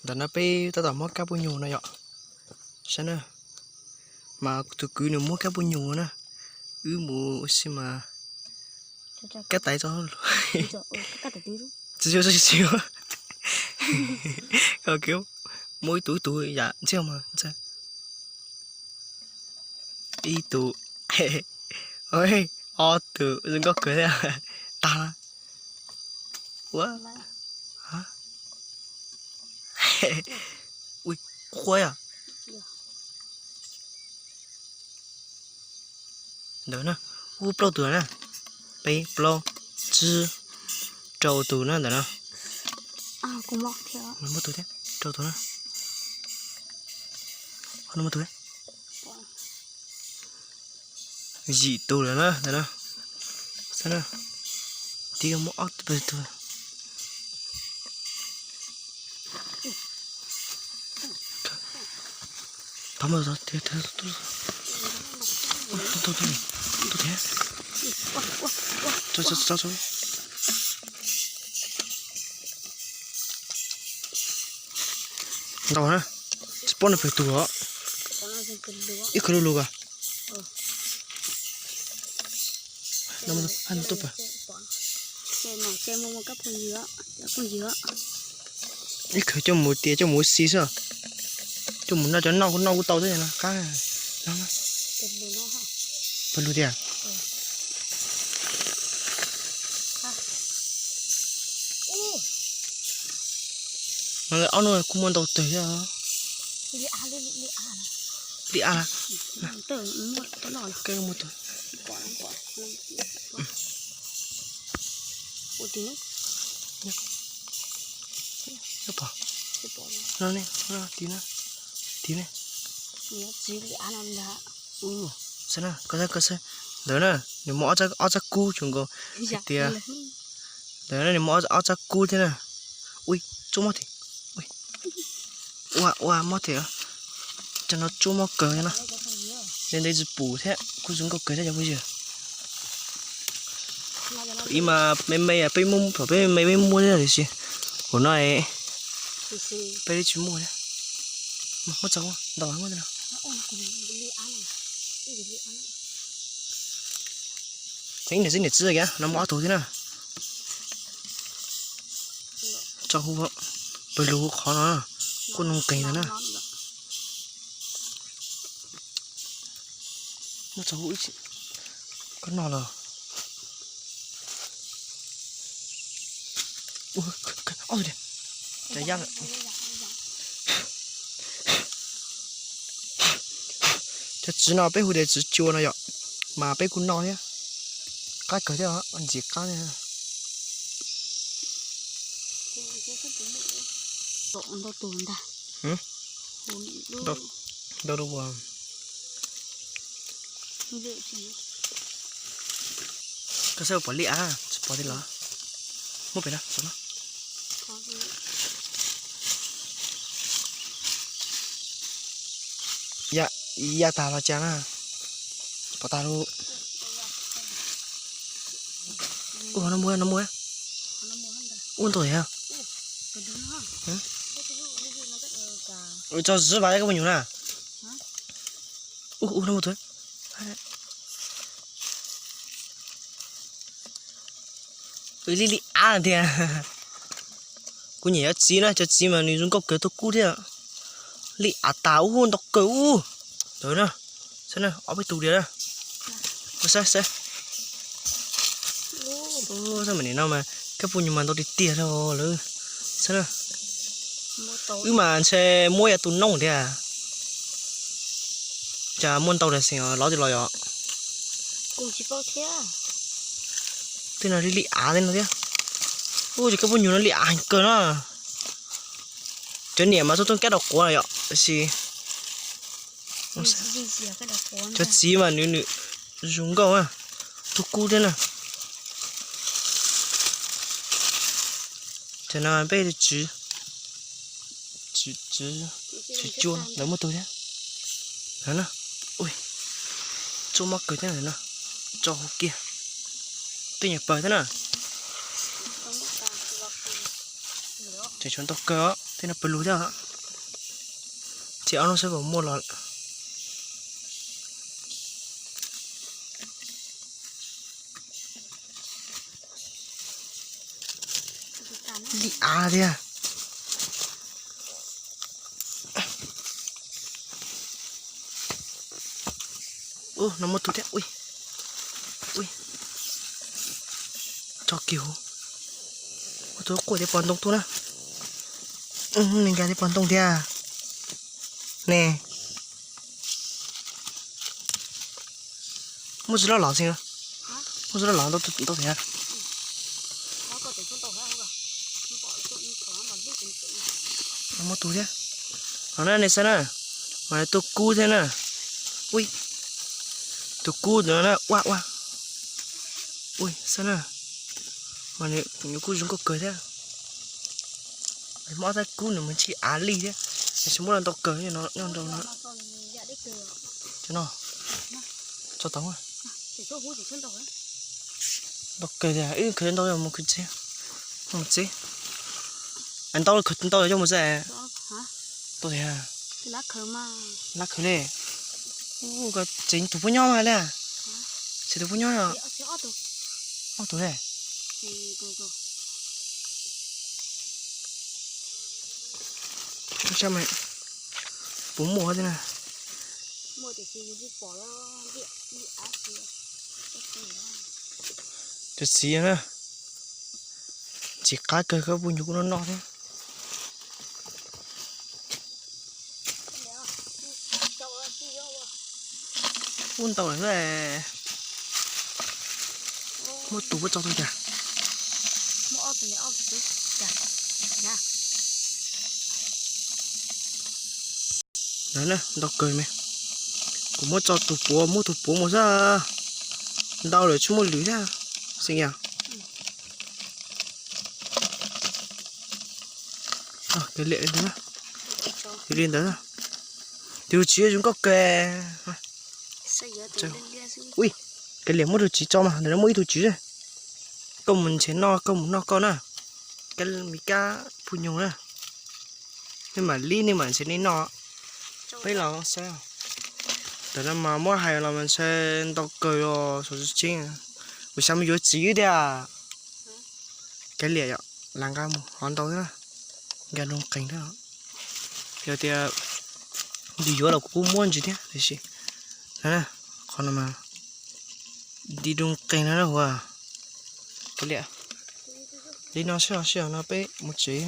Tam no peb tab tom muab kab puj nyuj no yom. Saib na, mas tus kwv nws muab kab puj nyuj na, wb mus ua si mas kab tais tso. Tsis tsis tsis, muab ib tug ib tug yam ntxiag mas ib tug, ob tug zoo nkauj kawg thiab. Tag. Ua, ui, qua yom. Ntawd na, ub, plaub tus na, peb plaub tsib rau tus na ntawm no. Muaj tus thiab, rau tus na. Ho no muaj tus thiab. Yim tus lawm na ntawm no. Saib na, tib muaj ob tug. Tau mas, tau thiab. Ntau na, tsis paub nws pawg tug os. Ib khawv lug lug as. Ib khawv coj mus tias coj mus ua si xwb. Coj mus noj cov noj kuj noj kuj tau thiab no qab. Pawg lug tiag. Ob hnub kuj muaj ntau tawg thiab. Li av na. Muaj tus. Tim ne. Saib na, koj saib, koj saib. Ntawd na, nws muaj ob txaj kub tsuas nkaus hais tias, ntawd na nws muaj ob txaj kub thiab na. Ui, tsuab mob thiab. Ua, ua mob thiab. Cov no tsuab mob kawg thiab na. Ntev ntev tsis pum thiab kuj zoo nkauj kawg thiab cov phooj ywg. Thaum ub mas me me peb muaj, thaum peb me me peb muaj thiab tiam sis hauv no peb twb tsis muaj thiab. Muaj txog ntau muaj no. Tseeb niam txiv niam txiv kiag no muaj ob tug thiab na. Tso hu, pawg lug hu qhov no, kuj noo nqis ntawd na. Muab tso hu ib, koj noj los. Cov txiv no peb hu tias txiv cua no yom, mas peb kuj noj thiab. Qab kawg thiab, ntxim qab thiab. Ntau tus ntag. Ntau tus. Koj saib pom liaj av tsis pom tiag los? Muab pem no. Ya, ya tag los cas na. Pom tag lawm. Ua no muaj, no muaj. Ua ntau thiab. Tso zib vas koj puas nyuam na. Ua no muaj tus. Li li av tiag. Kuv nyiam cov txiv na, cov txiv mas nws zoo nkauj kawg tuaj kub thiab. Li av tas ub ntau kawg ub. Ntawd na, saib na, ob peb tus diam na. Saib, saib. Saib mas nim no mas kab puj nyuj mas ntau tiag tiag li lawm. Saib na. Wb mas ntshe muab yav tus nooj thiab. Cas muaj ntau tas xeem lov tiag los yom. Tej no li li av tej no thiab. Ub, cov kab puj nyuj no li av heev kawg na. Cov niam mas tuaj tuaj kab dau quav yom, tab sis cov txiv mas nws nws zoo nkauj na, tuaj kub thiab na. Cov no peb tsis, tsis cua ntawd muaj tus thiab. Ua, tsuab mob kawg thiab ntawm no, tso huv kiag. Tej nyuag pawg thiab na. Tseem tshuav ntau kawg os. Tej no pawg lug thiab. Ces ob hnub saib puas muaj los. Li av thiab. Ub, no muaj tus thiab. Ui, ui, tso kiag huv. Ua tus quaj tias pom ntoo tuaj na. Nws nkag tias pom ntoo thiab ne. Muaj tsis loj los xwb. Muaj tsis loj los ntau ntau thiab. Muaj tus thiab. Ho na nej saib na, mas tus kub thiab na. Ui, tus kub ntawd na, ua ua. Ui, saib na, mas nws kuj zoo nkauj kawg thiab. Mob tab kub nws mus ntsib av lij thiab, nws tsis muab los ntau kawg nyob rau no. Tso tau. Ntau kawg tiag, wb khaws ntau mus khwv tsev, mus tsev. Ntau khaws ntau coj mus tsev. Ntau tiag. Lab khaws li. Tsev tus puab nyob mas li. Tsev tus puab nyob. Ob tug li. Puas muaj thiab na? Cov txiv na, txiv qab kawg, koj puj nyuam kuj noj noj thiab. Ub, ntau lawm xwb. Muaj tus puab tso tau cas? Ntawd na, ntau kawg me. Kuv muab tso tus puav, muab tus puav mus xwb. Ntau lawm tsis muaj lwm thiab. Xeeb yog. Li ntawd, tus txiv zoo nkauj kawg. Ui, kav liam muab tus txiv tso mas, ntawm no muaj ib tug txiv. Koj mus nrhiav noj, koj mus noj koj na. Kab mi kab phu nyoog na. Nej mam li, nej mam nrhiav nej noj. Peb los saib. Tam no mas muab hais los mas ntshe ntau kawg os, xyov tsis tseeb. Kuv xav mus yuav txiv tiag. Kav liam yom, lam nqa mus hov ntau thiab, nkag nroog qees thiab. Yog tias yus yuav los kuv kuj muab ntsis thiab tiam sis qhov no mas nti nroog qees no na huv. Kav liam, li no sij hawm, sij hawm no peb mus tsev.